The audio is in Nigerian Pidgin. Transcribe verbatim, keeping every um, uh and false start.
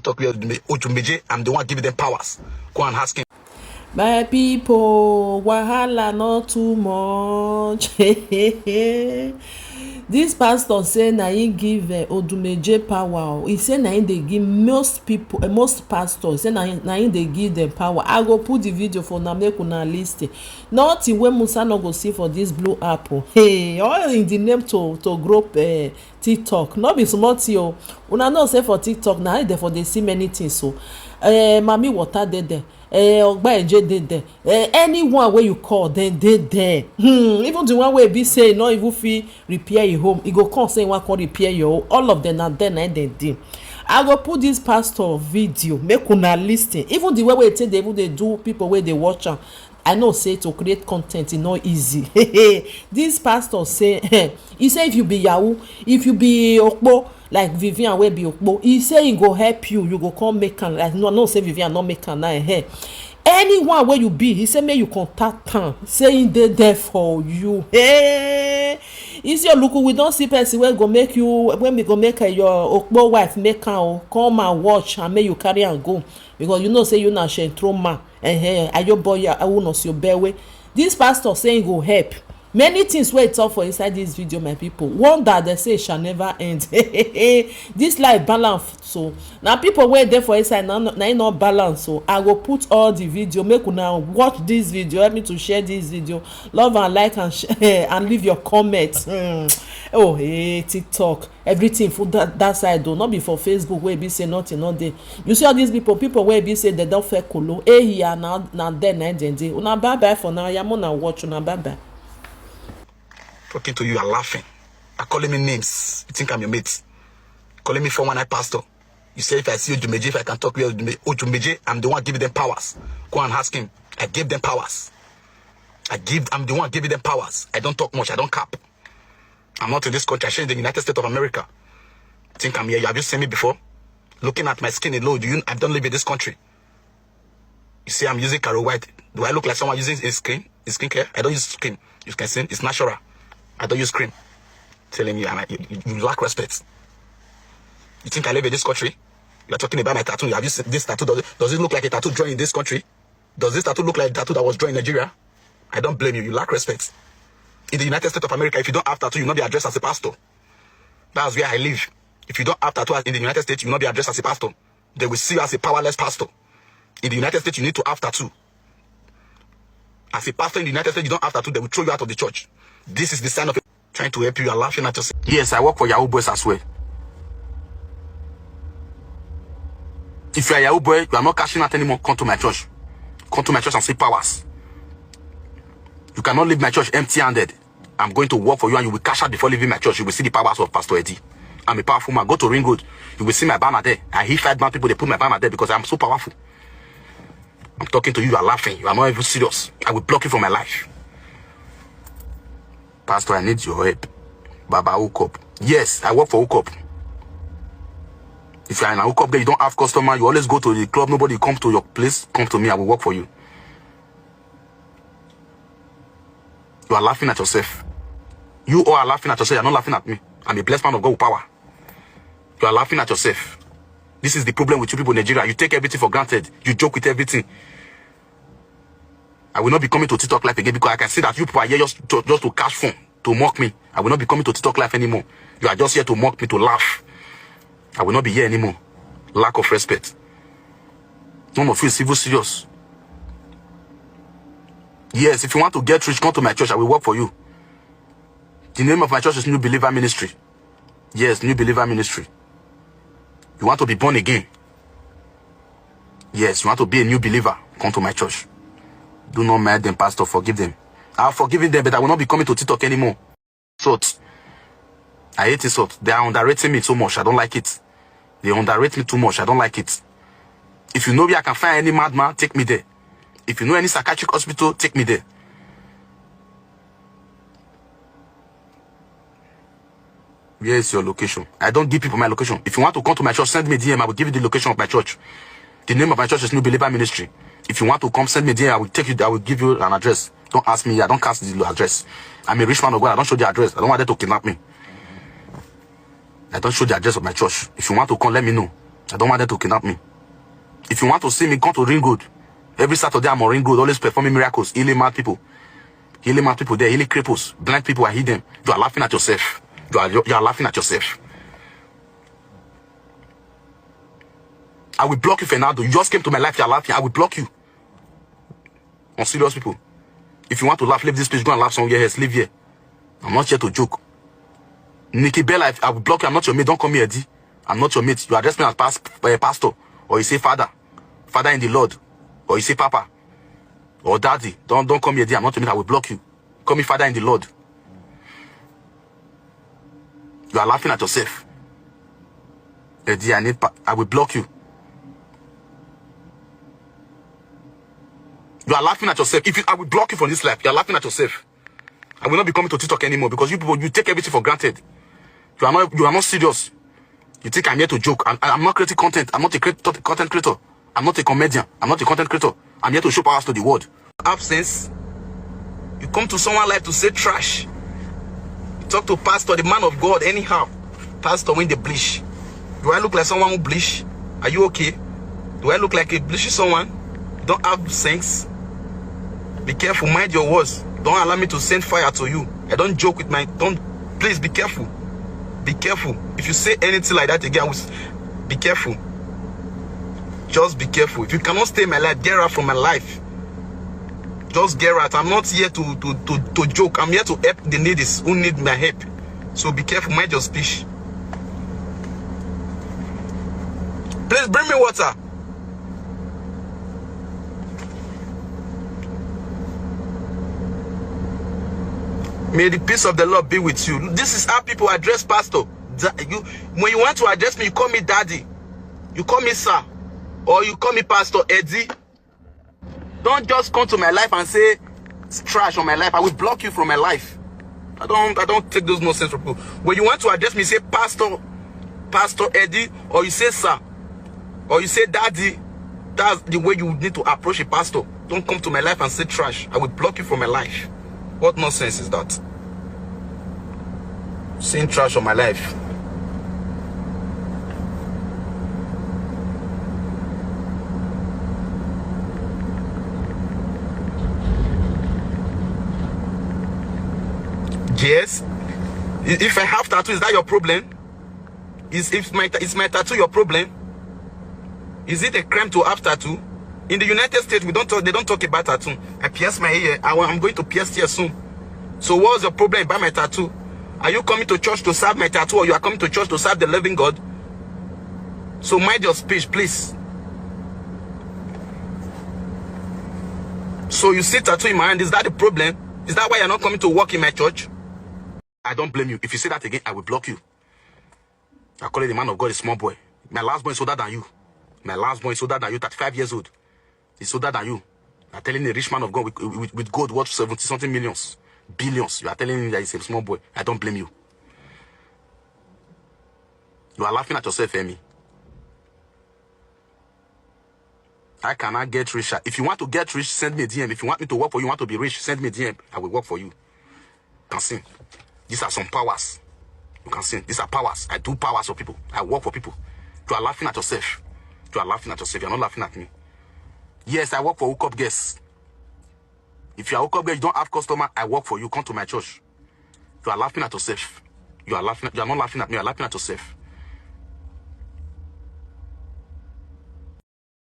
Talk with Odumeje. I'm the one giving them powers. Go and ask him. My people, wahala not too much. This pastor say na him give uh, Odumeje power. He say na him dey give most people, uh, most pastors. He say na him, na him dey give them power. I go put the video for una make una listen. Nothing wey Musa no go see for this blue app. Oh. Hey, all in the name to to grow uh, TikTok. No be small thing o. Una know say for TikTok na dey for dey see many things. So, uh, Mami Water dey there. Eh, Ogba Eje dey there. Eh, anyone wey you call, dem dey there. Hmm, even the one wey be say no even fit repair your home, e go come say e wan come repair your home. All of them na there na dem dey. I go put this pastor video, make una listen. Even the way wey take dey even dey do people wey dey watch am, I know say to create content e no easy. This pastor say, he say if you be yahoo, if you be okpo, like Vivian wey be okpo, he say he go help you, you go come make am. Like no, no say Vivian no make am now. Eh. Anyone wey you be, he say make you contact am. Say he dey there for you. Hey, Isioluku, we don see person wey go make you, wey we go make uh, your okpo wife make am o. Come and watch and make you carry am go, because you know say you na shentro man. Eh, eh, ayo boy, awo no si obewe. This pastor say he go help. Many things wey e talk for inside this video, my people. Wonder they say it shall never end. This life balance. So now people wey dey for inside now na e no balance. So I go put all the video. Make una watch this video. Help me to share this video. Love and like and share and leave your comments. Hmm. Oh, hey, TikTok. Everything for that, that side though, not be for Facebook wey be say nothing no dey. You see all these people, people wey be say they don fake kolo. Eh, here na na there na dem dey. Una bye bye for now. Yamo na watch una bye bye. Talking to you, you're laughing. Are calling me names. You think I'm your mate? Calling me four one nine pastor. You say if I see Odumeje, if I can talk with Odume- Odumeje, I'm the one giving them powers. Go and ask him. I gave them powers. I give. I'm the one giving them powers. I don't talk much. I don't cap. I'm not in this country. I share in the United States of America. Think I'm here. Have you seen me before? Looking at my skin alone, do you? I don't live in this country. You see, I'm using Caro White. Do I look like someone using his skin? His skincare? I don't use cream. You can see it's natural. I don't use cream. Telling you, I'm, you, you- you lack respect. You think I live in this country? You're talking about my tattoo. Have you seen this tattoo? Does it, does it look like a tattoo drawn in this country? Does this tattoo look like a tattoo that was drawn in Nigeria? I don't blame you. You lack respect. In the United States of America, if you don't have tattoo, you will not be addressed as a pastor. That's where I live. If you don't have tattoo in the United States, you will not be addressed as a pastor. They will see you as a powerless pastor. In the United States, you need to have tattoo. As a pastor in the United States, you don't have tattoo, they will throw you out of the church. This is the sign of a trying to help you. You're laughing at yourself. Yes, I work for Yahoo Boys as well. If you are a Yahoo Boy, you are not cashing out anymore, come to my church. Come to my church and see powers. You cannot leave my church empty handed. I'm going to work for you and you will cash out before leaving my church. You will see the powers of Pastor Eddie. I'm a powerful man. Go to Ring Road. You will see my banner there. I hit five bad people, they put my banner there because I'm so powerful. I'm talking to you, you are laughing. You are not even serious. I will block you from my life. Pastor, I need your help. Baba, hook up. Yes, I work for hook up. If you are in a hook up, you don't have customer, you always go to the club, nobody come to your place, come to me, I will work for you. You are laughing at yourself. You all are laughing at yourself. You're not laughing at me. I'm a blessed man of God with power. You are laughing at yourself. This is the problem with you people in Nigeria. You take everything for granted. You joke with everything. I will not be coming to TikTok live again because I can see that you people are here just to, just to cash fun, to mock me. I will not be coming to TikTok live anymore. You are just here to mock me, to laugh. I will not be here anymore. Lack of respect. None of you is even serious. Yes, if you want to get rich, come to my church. I will work for you. The name of my church is New Believer Ministry. Yes, New Believer Ministry. You want to be born again? Yes, you want to be a new believer? Come to my church. Do not mind them, pastor. Forgive them. I've forgiven them, but I will not be coming to TikTok anymore. Salt. I hate insult. They are underrating me too much. I don't like it. They underrate me too much. I don't like it. If you know where I can find any madman, take me there. If you know any psychiatric hospital, take me there. Where is your location? I don't give people my location. If you want to come to my church, send me D M. I will give you the location of my church. The name of my church is New Believer Ministry. If you want to come, send me D M. I will take you. I will give you an address. Don't ask me. I don't cast the address. I'm a rich man of God. I don't show the address. I don't want them to kidnap me. I don't show the address of my church. If you want to come, let me know. I don't want them to kidnap me. If you want to see me, come to Ring Road. Every Saturday, I'm on Ring Road, always performing miracles, healing mad people. Healing mad people there, healing cripples, blind people, I heal them. You are laughing at yourself. You are, you are laughing at yourself. I will block you, Fernando. You just came to my life, you are laughing. I will block you. On serious, people. If you want to laugh, leave this place. Go and laugh somewhere else. Leave here. I'm not here to joke. Nikki Bella, I, I will block you. I'm not your mate. Don't call me Eddie. I'm not your mate. You address me as past, uh, pastor, or you say father, father in the Lord, or you say papa, or daddy. Don't, don't call me Eddie. I'm not your mate. I will block you. Call me father in the Lord. You are laughing at yourself. Eddie, I need pa- I will block you. You are laughing at yourself. If you, I will block you from this life. You are laughing at yourself. I will not be coming to TikTok anymore because you people, you take everything for granted. You are not, you are not serious. You think I'm here to joke. I'm, I'm not creating content. I'm not a creat- content creator. I'm not a comedian. I'm not a content creator. I'm here to show powers to the world. Absence. You come to someone life to say trash. You talk to pastor, the man of God, anyhow. Pastor, when they bleach. Do I look like someone who bleach? Are you okay? Do I look like a bleachy someone? You don't have sense. Be careful, mind your words. Don't allow me to send fire to you. I don't joke with my, don't, please be careful. Be careful. If you say anything like that again, I will s- be careful. Just be careful. If you cannot stay in my life, get out from my life. Just get out. I'm not here to, to, to, to joke. I'm here to help the needies who need my help. So be careful, mind your speech. Please bring me water. May the peace of the Lord be with you. This is how people address pastor. Da- You, when you want to address me, you call me daddy. You call me sir, or you call me Pastor Eddie. Don't just come to my life and say trash on my life. I will block you from my life. I don't, I don't take those nonsense from people. When you want to address me, say pastor, Pastor Eddie, or you say sir, or you say daddy. That's the way you need to approach a pastor. Don't come to my life and say trash. I will block you from my life. What nonsense is that? Saying trash on my life. Yes. I- If I have tattoo, is that your problem? Is if my ta- is my tattoo your problem? Is it a crime to have tattoo? In the United States, we don't talk, they don't talk about tattoo. I pierce my ear. I, wa- I'm going to pierce here soon. So what's your problem about my tattoo? Are you coming to church to serve my tattoo, or you are coming to church to serve the living God? So mind your speech, please. So you see tattoo in my hand. Is that the problem? Is that why you're not coming to work in my church? I don't blame you. If you say that again, I will block you. I call it the man of God, a small boy. My last born is older than you. My last born is older than you, thirty-five years old. He's older than you. You're telling a rich man of God with, with, with gold worth seventy something millions, billions. You are telling him that he's a small boy. I don't blame you. You are laughing at yourself, Emi. I cannot get richer. If you want to get rich, send me a D M. If you want me to work for you, you want to be rich, send me a D M. I will work for you. Can sing. These are some powers. You can sing. These are powers. I do powers for people. I work for people. You are laughing at yourself. You are laughing at yourself. You're not laughing at me. Yes, I work for hookup girls. If you are hookup girl, you don't have customer, I work for you. Come to my church. You are laughing at yourself. You are laughing. You are not laughing at me. You are laughing at yourself.